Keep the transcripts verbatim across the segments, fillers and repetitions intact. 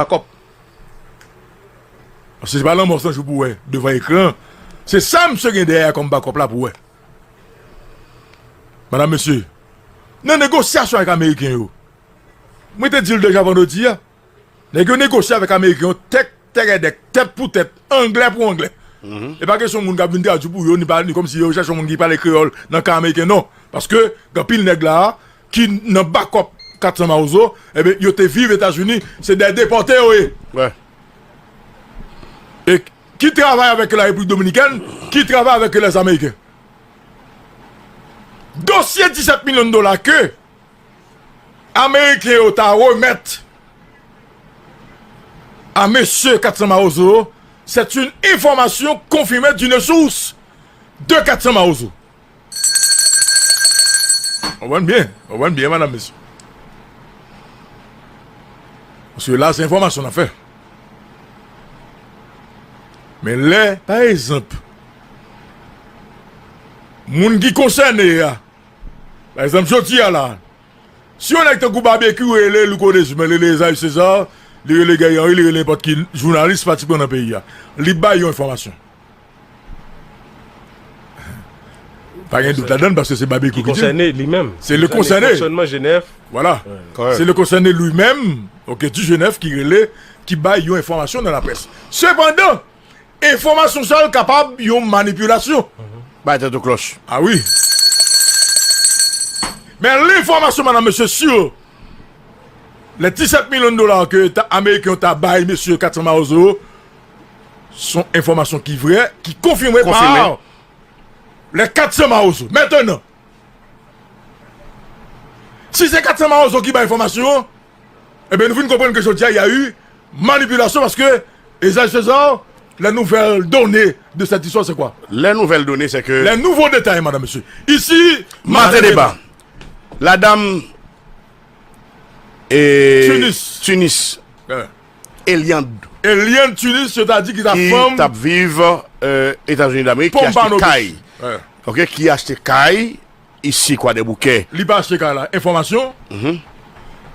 bakòp. Paske se pa lanmò san jou pou wè devan ekran. Se sa misye gen dèyè a kòm bakòp la pou wè. Madam, mesye, nan negosyasyon avèk Ameriken yo, mwen te di l deja vandredi a, nèg yo negosye avèk Ameriken yo tèt tèrèdèk, tèt pou tèt, anglè pou anglè. E pa kesyon moun k ap vin tradui pou yo, ni pa, ni kòmsi yo chèche yon moun ki pale kreyòl nan ka Ameriken, non. Paske gen anpil nèg la a ki nan bakòp Katsan Mawozo, ebyen, yo te viv Etazini, se dè depòte yo ye. E ki travay avèk la Repiblik Dominikèn, ki travay avèk lèzameriken. Dosye disèt milyon dola ke Ameriken yo ta remèt a mesye Katsan Mawozo, c'est une information confirmée d'une source de Katsan Mawozo. Konprann byen, konprann byen, madam, mesye. Paske la, se enfòmasyon n ap fè. Men lè, pa egzanp, moun ki konsène a, pa egzanp, jodi a la, si yon nèg tankou Babekyou rele Louko Dezime, li rele Esaü César, li rele Guerrier Henry, li rele nenpòt ki jounalis pa ti pran nan peyi a, li bay yon enfòmasyon. Pa gen dout ladan l, paske se Babekyou ki di l. Ki konsène li menm. Se le konsène. Fonksyònman G N F. Vwala. Se le konsène li menm, ok, di G N F ki rele, ki bay yon enfòmasyon nan laprès. Sepandan, enfòmasyon sa yo kapab yon manipilasyon. Bay tèt ou klòch. A wi. Men lenfòmasyon, madam, mesye, sur les disèt milyon dola ke ta, Ameriken yo ta bay mesye Katsan Mawozo, se yon enfòmasyon ki vrè, ki konfime pa les Katsan Mawozo. Mentenan, si se Katsan Mawozo ki bay enfòmasyon an, ebyen, nou vin konprann ke jodi a, y a eu manipulation parce que Esaü César, les nouvelles données de cette histoire, c'est quoi? Les nouvelles données, c'est que... Les nouveaux détails, madame, monsieur. Ici, Maten Deba. Ladanm e Tunis. Tunis. Eliande. Eliande Tunis, yo ta di ki ta fanm. Ki t ap viv Etazini Damerik, ki achte kay. Ok, ki achte kay isi Kwadèboukè. Li pa achte kay la. Enfòmasyon.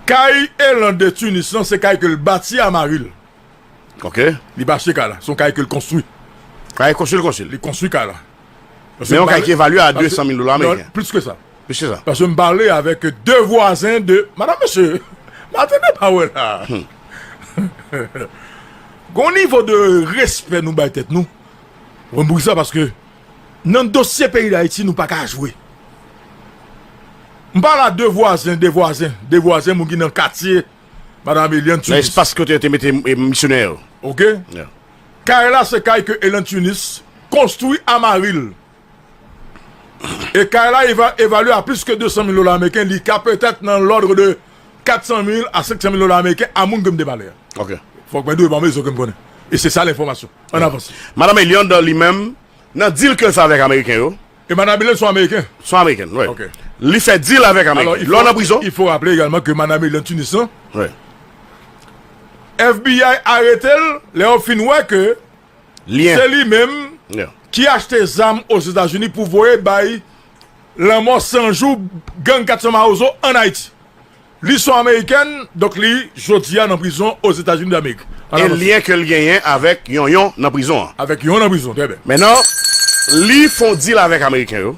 Kay Eliande Tunis lan, se kay ke l bati a mari l. Ok. Li pa achte kay la. Se yon kay ke l konstwi. Kay konstwi, l konstwi. Li konstwi kay la. Men yon kay ki evalye a de san mil dola ameriken. Plis ke sa. Plis ke sa. Paske m pale avèk de vwazen de, madam, mesye, Maten Deba wè la. Gon nivo de respè nou bay tèt nou. Ou konn poukisa? Paske nan dosye peyi Dayiti, nou pa ka jwe. M pale a de vwazen, de vwazen, de vwazen, moun ki nan katye Madam Eliane Tunis. Nan espas kote yo te mete, e, misyonè yo. Ok? Kay la, se kay ke Eliane Tunis konstwi a mari l. E kay la eva-, evalye a plis ke de san mil dola ameriken. Li ka petèt nan lòd de kat san mil a senk san mil dola ameriken a moun ke m te pale a. Ok. Fòk mwen dwe ban m rezon ke m konnen. E se sa lenfòmasyon. Ann avanse. Madam Eliande li menm, nan deal ke l fè avèk Ameriken yo, E Madam Eliane se yon Ameriken? Se yon Ameriken, wi. Ok. Li fè deal avèk Ameriken. Lè w nan prizon. Il faut rappeler également que Madam Eliane Tunis lan, F B I arete l, lè yo fin wè ke se li menm ki achte zam Ozetazini pou voye bay lanmò san jou gang Katsan Mawozo ann Ayiti. Li se yon Amerikèn, donk li, jodi a, nan prizon Ozetazini Damerik. E lyen ke l genyen avèk Yonyon nan prizon an. Avèk Yonyon nan prizon, trè byen. Mentnan, li fè yon deal avèk Ameriken yo,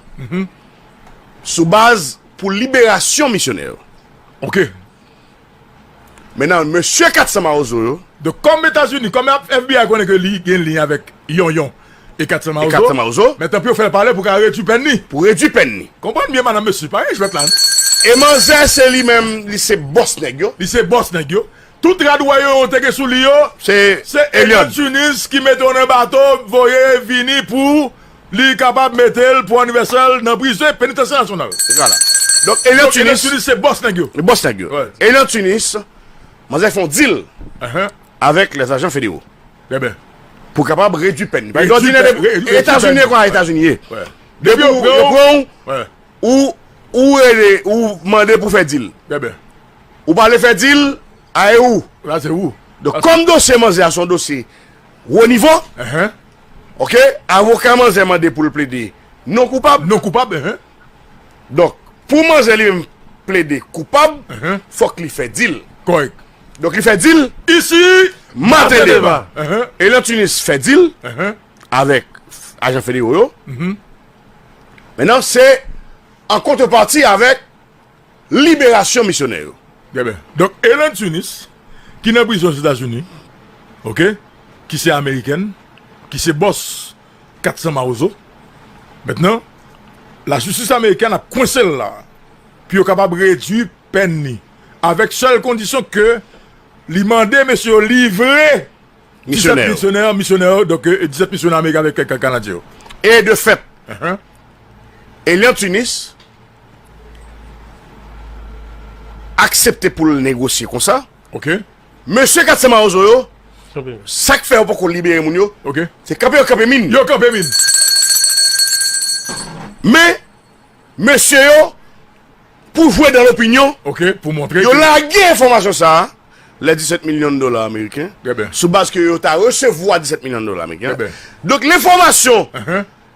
sou baz pou liberasyon misyonè yo. Ok. Mentnan, mesye Katsan Mawozo yo, Donk, kòm Etazini, kòm F B I konnen ke li gen lyen avèk Yonyon e Katsan Mawozo, men tanpri yo fè l pale pou ka redui pèn li. Pou redui pèn li. Konprann byen, madam, mesye, pa gen jwèt la, non. E manzè, se li menm, li se bòs nèg yo. Li se bòs nèg yo. Tout rad ou wè yo, yo te gen sou li yo, se Eliane Tunis ki mete yo nan bato, voye vini pou li kapab mete l pou anivèsè l nan prizon, penitansye nasyonal. Se sa la. Donk, Eliane Tunis se bòs nèg yo. Bòs nèg yo. Eliane Tunis, manzè fè yon deal avèk lèzajan federo. Trè byen. Pou kapab redui pèn li. Paske òdinè, Etazini, kwa Etazini ye. Depi yo pran w, ou, ou rele, ou mande pou fè deal. Trè byen. Ou pa vle fè deal, a e ou. Sa se ou. Donk, kòm dosye manzè a se yon dosye wo nivo, ok, avoka manzè mande pou l plede non koupab. Non koupab, enhen. Donk, pou manzè li menm plede koupab, fòk li fè deal. Kòrèk. Donk, li fè dil. Isi, maten deba. Elian Tunis fè dil avèk ajan federal yo. Mentnan, se an kontrepati avèk liberasyon misyonè yo. Trè byen. Donk, Elian Tunis, ki nan prizon Ozetazini, oke, ki se amerikèn, ki se bòs kat san Mawozo. Mentnan, lajistis amerikèn ap kwense l la pou yo kapab redui pèn li, avèk sèl kondisyon ke li mande mesye yo livre disèt misyonè, misyonè, donk, e, disèt misyonè ameriken avèk kèk kanadyen yo. E de fèt, Elian Tunis aksepte pou l negosye konsa. Oke. Mesye kat san Mawozo yo, sa k fè yo poko libere moun yo, se kanpe yo kanpe min. Yo kanpe min. Men, mesye yo, pou jwe dan lopinyon, yo lage enfòmasyon sa a, lè disèt milyon dola ameriken, sou baz ke yo ta resevwa disèt milyon dola ameriken. Donk, lenfòmasyon,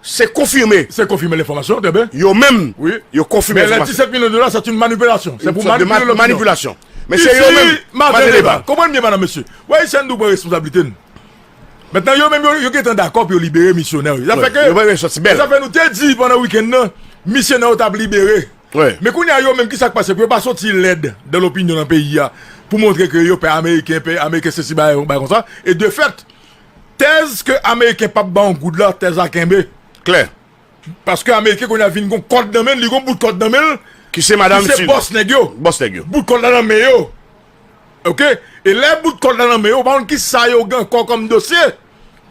se konfime. Se konfime lenfòmasyon, trè byen. Yo menm, yo konfime lenfòmasyon. Men lè disèt milyon dola, se yon manipilasyon. Se pou manipile lopinyon. Isi, maten deba. Konprann byen, madan mesye. Wè, Ayisyen, nou pran responsablite n. Mentnan, yo menm, yo, yo gentan dakò pou yo libere misyonè yo. Sa fè ke, sa fè nou te di pandan wikenn nan, misyonè yo t ap libere. Men kounye a, yo menm, ki sa k pase? Pou yo pa soti lèd dan lopinyon nan peyi a, pou montre ke yo pè ameriken, pè ameriken, sesi, bagay, bagay konsa. E de fèt, tèz ke ameriken p ap ba yon goud la, tèz la kenbe. Klè. Paske ameriken kounye a vin gon kòd nan men l, li gon bout kòd nan men l, ki se madanm, ki se bòs nèg yo. Bòs nèg yo. Bout kòd la nan men yo. Oke? E lè bout kòd la nan men yo, ou pa konn kisa yo gen ankò kòm dosye.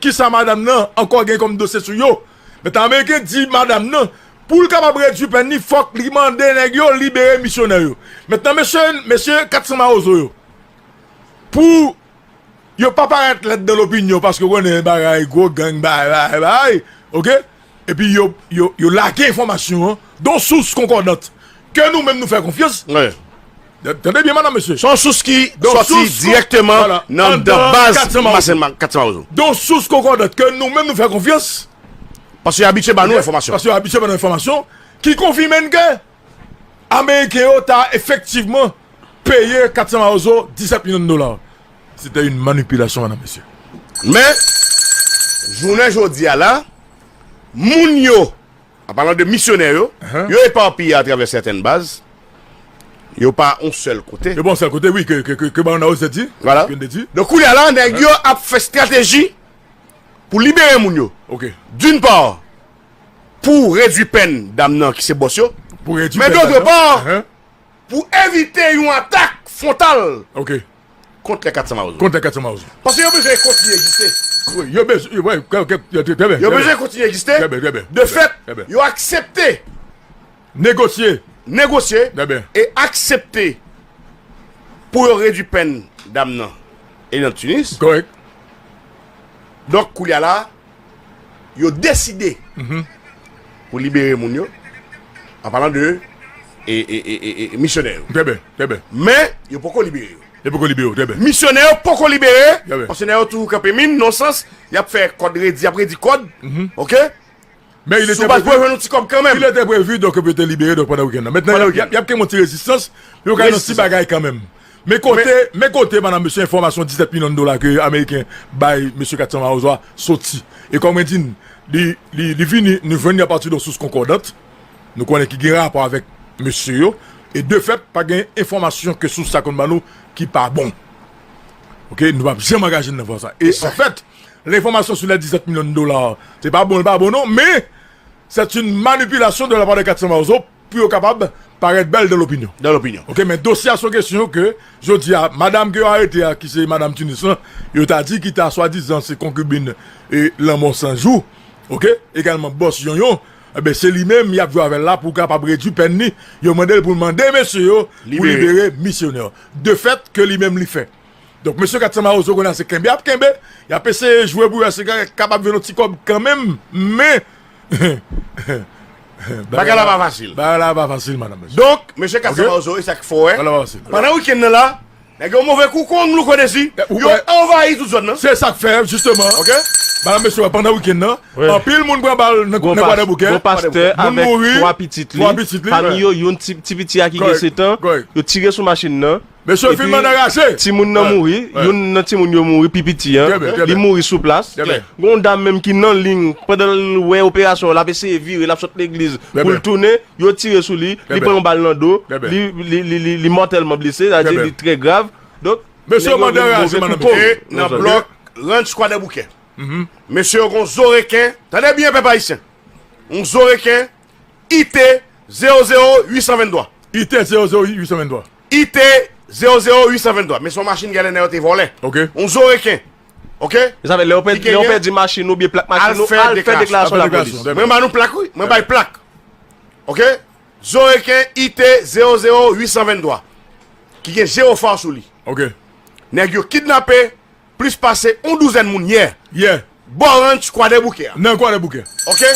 Kisa madanm nan ankò gen kòm dosye sou yo. Mentnan, ameriken di madanm nan, pou l kapab redui pèn li, fòk li mande nèg yo libere misyonè yo. Mentnan, mesye, mesye kat san Mawozo yo, pou yo pa parèt lèd dan lopinyon, paske w konnen bagay, gwo gang, bagay, bagay, bagay, oke? Epi yo, yo, yo lage enfòmasyon an, de yon sous konkòdant, ke nou menm nou fè konfyans. Tande byen, madanm, mesye. Se yon sous ki sòti dirèkteman nan, nan baz kat san Mawozo. De yon sous konkòdant, ke nou menm nou fè konfyans. Paske yo abitye ba nou enfòmasyon. Paske yo abitye ba nou enfòmasyon, ki konfime n ke ameriken yo ta efektivman peye kat san Mawozo disèt milyon dola. C'était une manipulation, madanm, mesye. Men, jounen jodi a la, moun yo, an palan de misyonè yo, yo epapiye atravè sètèn baz, yo pa yon sèl kote. Yo pa yon sèl kote, wi, ke, ke, ke, ke Baron Naoz te di. Vwala. Ke n te di. Donk, kounye a la, nèg yo ap fè estrateji pou libere moun yo. Oke. D'une part, pou redui pèn dam nan ki se bòs yo. Pou redui pèn dam nan. Men d'autre part, pou evite yon atak fwontal kont lè kat san Mawozo. Kont lè kat san Mawozo. Paske yo bezwen kontinye egziste. Wi, yo bezwen, wi, trè byen. Yo bezwen kontinye egziste. Trè byen, trè byen. De fèt, yo aksepte negosye. Negosye. Trè byen. E aksepte pou yo redui pèn dam nan. Elian Tunis. Kòrèk. Donk, kounye a la, yo deside pou libere moun yo, an palan de, e, e, e, e, e, misyonè yo. Trè byen, trè byen. Men, yo poko libere yo. Yo poko libere yo, trè byen. Misyonè yo poko libere, paske nèg yo toujou kanpe min, nan sans, y ap fè kòd redi, y ap redi kòd, oke? Men il était prévu. Sou baz pou yo jwenn yon ti kòb kanmenm. Il était prévu, donk, pou yo te libere, donk, pandan wikenn nan. Mentnan, y ap, y ap, y ap kenbe yon ti rezistans, men yo ka jwenn yon ti bagay kanmenm. Men kote, men kote, madanm, mesye, enfòmasyon disèt milyon dola ke ameriken bay mesye kat san Mawozo a soti. E kòm mwen di n, li, li, li vini, nou jwenn li apati de yon sous konkòdant. Nou konnen ki gen rapò avèk mesye yo. E de fèt, pa gen enfòmasyon ke sous sa konn ban nou ki pa bon. Oke, nou p ap janm angaje n nan fè sa. E anfèt, lenfòmasyon sou lè disèt milyon dola, se pa bon, li pa bon non, men c'est une manipulation de la part de kat san Mawozo pou yo kapab parèt bèl dan lopinyon. Dan lopinyon. Oke, men dosye a se yon kesyon ke, jodi a, madanm ke yo arete a, ki se madanm Tunis lan, yo ta di ki ta swadizan se konkibin e Lanmò San Jou, oke, egalman bòs Yonyon, enben, se li menm y ap jwe avè l la pou kapab redui pèn li. Yo mande l pou l mande mesye yo pou libere misyonè. De fèt, ke li menm li fè. Donk, mesye kat san Mawozo kounye a se kenbe y ap kenbe, y ap eseye jwe pou yo eseye kapab jwenn yon ti kòb kanmenm, men bagay la pa fasil. Bagay la pa fasil, madanm, mesye. Donk, mesye kat san Mawozo, e sa k fè w wè, pandan wikenn nan la, nèg yo move kou kon louko desi, yo anvayi tout zòn nan. Se sa k fè, jisteman. Oke? Madanm, mesye, pandan wikenn nan, anpil moun pran bal nan, nan Kwadèboukè. Gon pastè avèk twa pitit li, pami yo youn ti, ti piti a ki gen sèt an, yo tire sou machin nan. Mesye yo fin mande raje. Timoun nan mouri, youn nan timoun yo mouri, pi piti an. Li mouri sou plas. Gen yon dam menm ki nan liy, pandan l wè operasyon an, l ap eseye vire, l ap sot legliz pou l tounen, yo tire sou li, li pran yon bal nan do, li, li, li, li, li mòtèlman blese, sa vle di li trè grav. Donk, mesye yo mande raje, madanm. E nan blòk Ranch Kwadèboukè. Mesye yo gon zo reken, tande byen, pèp ayisyen. Yon zo reken, I T zewo zewo uit san venntwa. I T zewo zewo uit san venntwa. I T zewo zewo uit san venntwa. Men se yon machin genlè nèg yo te vòlè. Ok. Yon zo reken. Ok? Sa vle di lè w pèdi machin ou byen plak machin ou, al fè deklarasyon lapolis. Mwen ba nou plak, wi. Mwen bay plak. Ok? Zo reken I T zewo zewo uit san venntwa. Ki gen jewofa sou li. Ok. Nèg yo kidnape plis pase yon douzèn moun yè. Yè. Bò ranch Kwadèboukè a. Nan Kwadèboukè. Ok?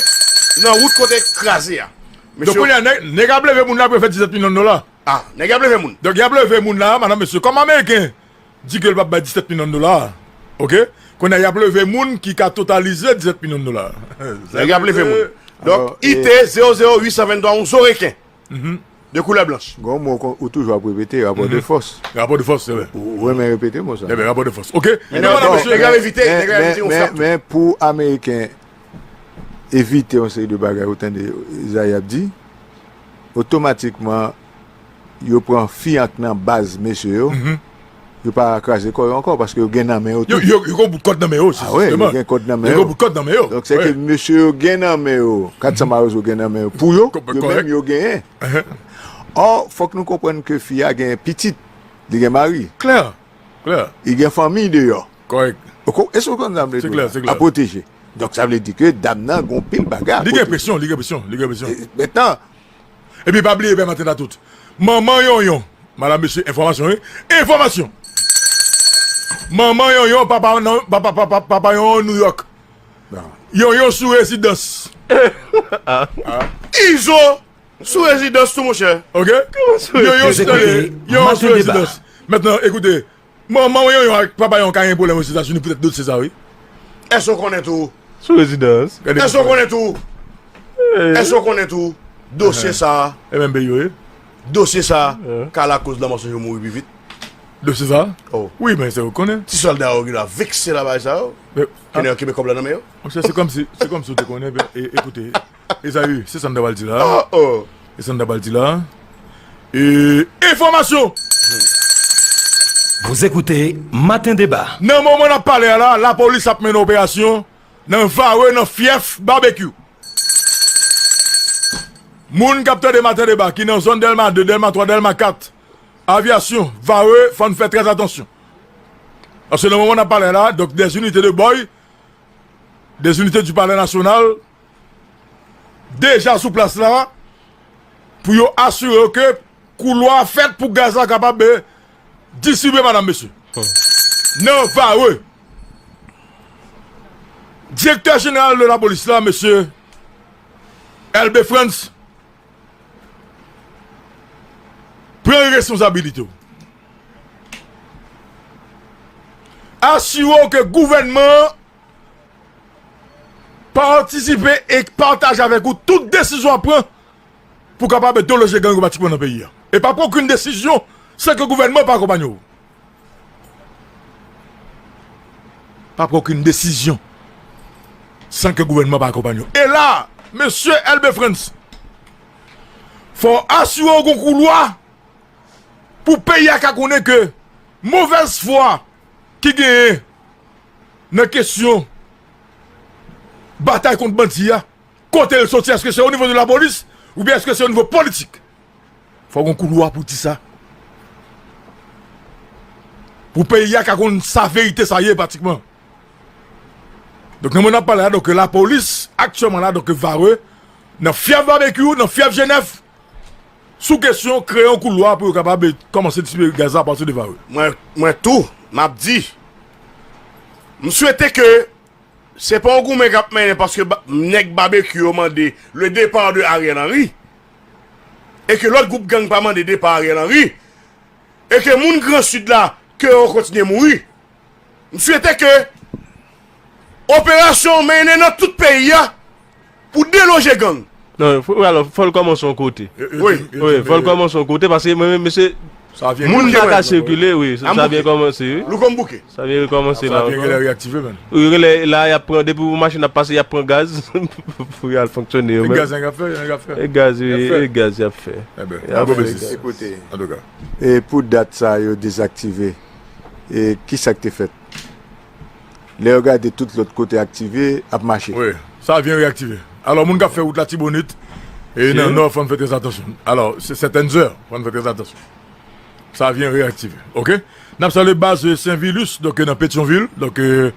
Nan wout kote kraze a. Donk, kounye a, nèg, nèg ap leve moun la pou yo fè disèt milyon dola. Ah, nèg ap leve moun. Donk, y ap leve moun la, madanm, mesye. Kòm Ameriken di ke l p ap bay disèt milyon dola, ok? Kounye a, y ap leve moun ki ka totalize disèt milyon dola. Nèg ap leve moun. Donk, I T zewo zewo uit san venntwa, yon zo reken. De koulè blanch. Gon mo ou toujou ap repete, rapò de fòs. Rapò de fòs, se vre. Ou renmen repete mo sa. Ebyen, rapò de fòs. Ok. Men nèg yo evite, nèg yo evite yon frap tou. Men pou Ameriken evite yon seri de bagay ou tande Ezayi ap di, otomatikman, yo pran fi an k nan baz mesye yo. Yo pa kraze kò yo ankò paske yo gen nan men yo tou. Yo, yo, yo gon bout kòd nan men yo, jisteman. Ah wi, yo gen kòd nan men yo. Yo gon bout kòd nan men yo. Donk, se ke mesye yo gen nan men yo, kat san mawozo gen nan men yo, pou yo, yo menm yo genyen. Ò, fòk nou konprann ke fi a gen pitit, li gen mari. Klè, klè. Li gen fanmi deyò. Kòrèk. Èske w konn sa m vle di w la? Se klè, se klè. A pwoteje. Donk, sa vle di ke dam nan gon pil bagay a pwoteje. Li gen presyon, li gen presyon, li gen presyon. Mentnan, epi pa bliye, pè maten la tout. Manman Yonyon, madanm, mesye, enfòmasyon, wi. Enfòmasyon! Manman Yonyon, papa, papa, papa, papa Yonyon Nouyòk. Yonyon sou rezidans. Izo sou rezidans tou, monchè. Ok? Yonyon sou rezidans. Mentnan, ekoute, manman Yonyon ak papa Yonyon ka gen pwoblèm Ozetazini poutèt dosye sa, wi. Èske w konnen tou? Sou rezidans. Èske w konnen tou? Èske w konnen tou? Dosye sa. E menm peyi yo ye. Dosye sa ka lakoz lanmò Sojo mouri pi vit. Dosye sa? Oh. Wi, men se ou konnen. Ti sòlda yo gen dwa vekse la bagay sa yo. Konnen yo kenbe kòb la nan men yo. Monchè, se kòmsi, se kòmsi w te konnen, e, ekoute, Ezayi, se sa n ta pral di la. Oh, oh. Se sa n ta pral di la. E, enfòmasyon! Vous écoutez Matin Débat. Nan moman n ap pale a la, lapolis ap mennen operasyon nan Vare, nan fyèf Babekyou. Moun k ap tande Matin Débat, ki nan zòn Dèlma de, Dèlma twa, Dèlma kat, Avyasyon, Vare, fò n fè trè atansyon. Paske nan moman n ap pale a la, donk, des unités de bòy, des unités du Palais National, deja sou plas la pou yo asire yo ke koulwa fèt pou gaz la kapab, eh, distribye, madanm, mesye. Nan Vare, direktè jeneral de lapolis la, mesye Elbe Frantz, pran responsabilite w. Asire w ke gouvènman an patisipe e pataje avèk ou tout desizyon w ap pran pou kapab deloje gang yo pratikman nan peyi a. E pa pran okenn desizyon san ke gouvènman pa akonpanye w. Pa pran okenn desizyon san ke gouvènman pa akonpanye w. E la, mesye Elbe Frantz, fò w asire w gon koulwa pou peyi a ka konnen ke movèz fwa ki genyen nan kesyon batay kont bandi a, kote l soti, èske se o nivo de lapolis oubyen èske se o nivo politik? Fò gon koulwa pou di sa. Pou peyi a ka konn sa verite sa ye pratikman. Donk, nan moman n ap pale la, donk, lapolis, aktyèlman la, donk, Vare, nan fyèf Babekyou, nan fyèf Jenèf, sou kesyon kreye yon koulwa pou yo kapab kòmanse distribiye gaz la apati de Vare. Mwen, mwen tou, m ap di, m swete ke se pa yon goumen k ap mennen paske ba-, nèg Babekyou yo mande le départ de Ariel Henry, e ke lòt gwoup gang pa mande depa Ariel Henry, e ke moun Gran Sid la, ke yo kontinye mouri. M swete ke operasyon mennen nan tout peyi a pou deloje gang. Non, fò, alò, fò l kòmanse yon kote. Wi. Wi, fò l kòmanse yon kote, paske mwen menm, mesye, Sa vyen Moun bouke, pa man. ka sikile, wi. Sa vyen kòmanse, wi. Lou konn bouke. Sa vyen rekòmanse Sa la. vyen genlè reyaktive, man. Wi, lè la y ap pran, depi pou machin ap pase, y ap pran gaz pou y al fonksyone yo E menm. gaz, nèg ap fè, nèg ap fè. E gaz, wi, Y ap fè. E gaz y ap fè. Eben, Y ap bon fè biznis. Gaz. Ekoute, Antouka. e pou dat sa yo dezaktive, e ki sa k te fèt? Lè yo gade tout lòt kote aktive, ap mache. Wi, sa vyen reyaktive. Alò, moun k ap fè wout Latibonit, e nan Ok. Nò, fò n fè trè atansyon. Alò, se sètèn zè, fò n fè trè atansyon. Sa vyen reyaktive. Oke? N ap salye baz, e, Saint Vilus, donk, e, nan Petyonvil. Donk, e,